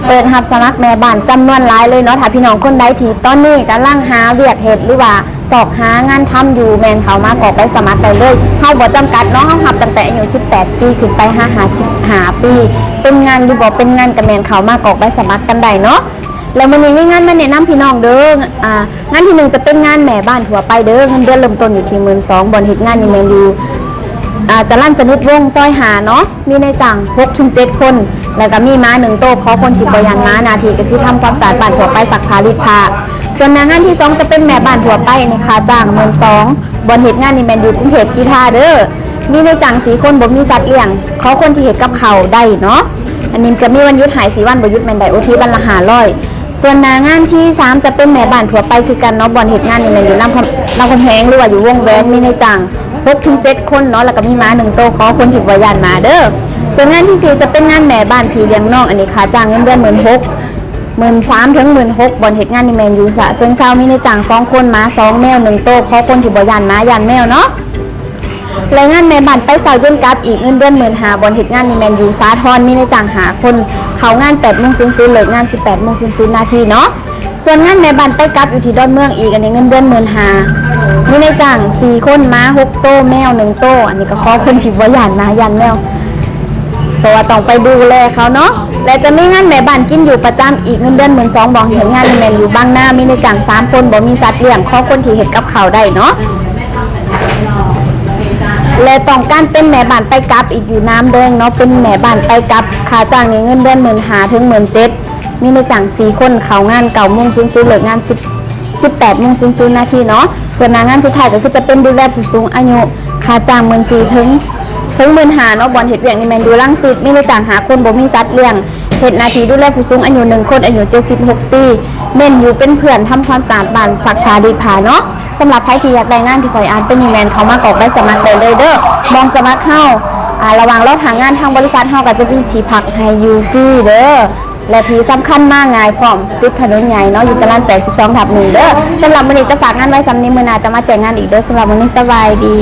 ເປີດຮັບສະໝັກແມ່ບ້ານຈຳນວນຫຼາຍເລີຍເນາະ. ຖ້າພີ່ນ້ອງຄົນໃດທີ່ຕອນນີ້ກຳລັງຫາວຽກເຮັດ ຫຼືວ່າຊອກຫາງານທຳຢູ່ ແມ່ນເຂົ້າມາກອກໃບສະໝັກໄດ້ເລີຍ. ເຮົາບໍ່ຈຳກັດເນາະ, ເຮົາຮັບຕັ້ງແຕ່ອາຍຸສິບແປດປີຂຶ້ນໄປຫາຫ້າສິບຫ້າປີ. ເປັນງານຫຼືບໍ່ເປັນງານ ກໍແມ່ນເຂົ້າມາກອກໃບສະໝັກກັນໄດ້ເນາະ. ແລ້ວມື້ນີ້ມີງານມາແນະນຳພີ່ນ້ອງເດີ. ອ່າ ງານທີໜຶ່ງຈະເປັນງານແມ່ບ້ານທົ່ວໄປເດີ, ເງິນເດືອນເລີ່ມຕົ້ນຢູ່ທີ່ໝື່ນສອງ, ບ່ອນເຮັດງານນີ້ແມ່ນຢູ່ ອ່າ ຈະລັນສະໜິດວົງ ຊອຍຫ້າເນາະ, ມີນາຍຈ້າງຫົກເຖິງເຈັດຄົນ ແລ້ວກໍມີໝາໜຶ່ງໂຕ, ຂໍຄົນທີ່ບໍ່ຢ້ານໝາ, ໜ້າທີ່ກໍຄືທຳຄວາມສະອາດບ້ານທົ່ວໄປ, ຊັກຜ້າ, ລີດຜ້າ. ສ່ວນໜ້າງານທີສອງຈະເປັນແມ່ບ້ານທົ່ວໄປ, ອັນນີ້ຄ່າຈ້າງໝື່ນສອງ, ບ່ອນເຮັດງານນີ້ແມ່ນຢູ່ກຸງເທບກິທາເດີ, ມີນາຍຈ້າງສີ່ຄົນ, ບໍ່ມີສັດລ້ຽງ, ຂໍຄົນທີ່ເຮັດກັບເຂົ້າໄດ້ເນາະ. ອັນນີ້ຈະມີວັນຢຸດໃຫ້ສີ່ວັນ, ບໍ່ຢຸດແມ່ນໄດ້ໂອທີວັນລະຫ້າຮ້ອຍ. ສ່ວນໜ້າງານທີສາມຈະເປັນແມ່ບ້ານທົ່ວໄປຄືກັນເນາະ, ບ່ອນເຮັດງານນີ້ແມ່ນຢູ່ລຳຄຳ ລຳຄຳແຫງ ຫຼືວ່າຢູ່ວົງແຫວນ, ມີນາຍຈ້າງຫົກເຖິງເຈັດຄົນເນາະ, ແລ້ວກໍມີໝາໜຶ່ງໂຕ, ຂໍຄົນທີ່ບໍ່ຢ້ານໝາເດີ. ສ່ວນງານທີສີ່ຈະເປັນງານແມ່ບ້ານພີ່ລ້ຽງນ້ອງ, ອັນນີ້ຄ່າຈ້າງເງິນເດືອນໝື່ນຫົກ ໝື່ນສາມເຖິງໝື່ນຫົກ, ບ່ອນເຮັດງານນີ້ແມ່ນຢູ່ສະເຊີງເຊົາ, ມີນາຍຈ້າງສອງຄົນ, ໝາສອງ, ແມວໜຶ່ງໂຕ, ຂໍຄົນທີ່ບໍ່ຢ້ານໝາ ຢ້ານແມວເນາະ. ແລະ ງານແມ່ບ້ານໄປເຊົ້າເຢັນກັບອີກ, ເງິນເດືອນໝື່ນຫ້າ, ບ່ອນເຮັດງານນີ້ແມ່ນຢູ່ສາທອນ, ມີນາຍຈ້າງຫ້າຄົນ, ເຂົ້າງານແປດໂມງສູນສູນ, ເລີກງານສິບແປດໂມງສູນສູນນາທີເນາະ. ສ່ວນງານແມ່ບ້ານໄປກັບຢູ່ທີ່ດອນເມືອງອີກ, ອັນນີ້ເງິນເດືອນໝື່ນຫ້າ, ມີນາຍຈ້າງສີ່ຄົນ, ໝາຫົກໂຕ, ແມວໜຶ່ງໂຕ, ອັນນີ້ກໍຂໍຄົນທີ່ບໍ່ຢ້ານໝາຢ້ານແມວ ເພາະວ່າຕ້ອງໄປດູແລເຂົາເນາະ. ແລະ ຈະມີງານແມ່ບ້ານກິນຢູ່ປະຈຳອີກ, ເງິນເດືອນໝື່ນສອງ, ບ່ອນເຮັດງານນີ້ແມ່ນຢູ່ບາງນາ, ມີນາຍຈ້າງສາມຄົນ, ບໍ່ມີສັດລ້ຽງ, ຂໍຄົນທີ່ເຮັດກັບເຂົ້າໄດ້ເນາະ. ແລະ ຕ້ອງການເປັນແມ່ບ້ານໄປກັບອີກຢູ່ນ້ຳແດງເນາະ, ເປັນແມ່ບ້ານໄປກັບ, ຄ່າຈ້າງນີ້ເງິນເດືອນໝື່ນຫ້າເຖິງໝື່ນເຈັດ, ມີນາຍຈ້າງສີ່ຄົນ, ເຂົ້າງານເກົ້າໂມງສູນສູນ, ເລີກງານສິບ ສິບແປດໂມງສູນສູນນາທີເນາະ. ສ່ວນໜ້າງານສຸດທ້າຍກໍຄືຈະເປັນດູແລຜູ້ສູງອາຍຸ, ຄ່າຈ້າງໝື່ນສີ່ເຖິງ ເຖິງໝື່ນຫ້າເນາະ, ບ່ອນເຮັດວຽກນີ້ແມ່ນຢູ່ລັງສິດ, ມີນາຍຈ້າງຫ້າຄົນ, ບໍ່ມີສັດລ້ຽງ, ເຮັດໜ້າທີ່ດູແລຜູ້ສູງອາຍຸໜຶ່ງຄົນ, ອາຍຸເຈັດສິບຫົກປີ, ແມ່ນຢູ່ເປັນເພື່ອນ, ທຳຄວາມສະອາດບ້ານ, ຊັກຜ້າ, ລີດຜ້າເນາະ. ສຳລັບໃຜທີ່ຢາກໄດ້ງານທີ່ຂ້ອຍອ່ານໄປນີ້ ແມ່ນເຂົ້າມາກອກໃບສະໝັກໄດ້ເລີຍເດີ. ບ່ອນສະໝັກເຮົາ ອ່າ ລະຫວ່າງລໍຖ້າງານ, ທາງບໍລິສັດເຮົາກໍຈະມີທີ່ພັກໃຫ້ຢູ່ຟຣີເດີ ແລະ ທີ່ສຳຄັນມາງ່າຍພ້ອມ, ຕິດຖະໜົນໃຫຍ່ເນາະ, ຢູ່ຈະລັນແປດສິບສອງທັບໜຶ່ງເດີ. ສຳລັບມື້ນີ້ຈະຝາກງານໄວ້ສ່ຳນີ້, ມື້ໜ້າຈະມາແຈ້ງງານອີກເດີ. ສຳລັບມື້ນີ້ສະບາຍດີ.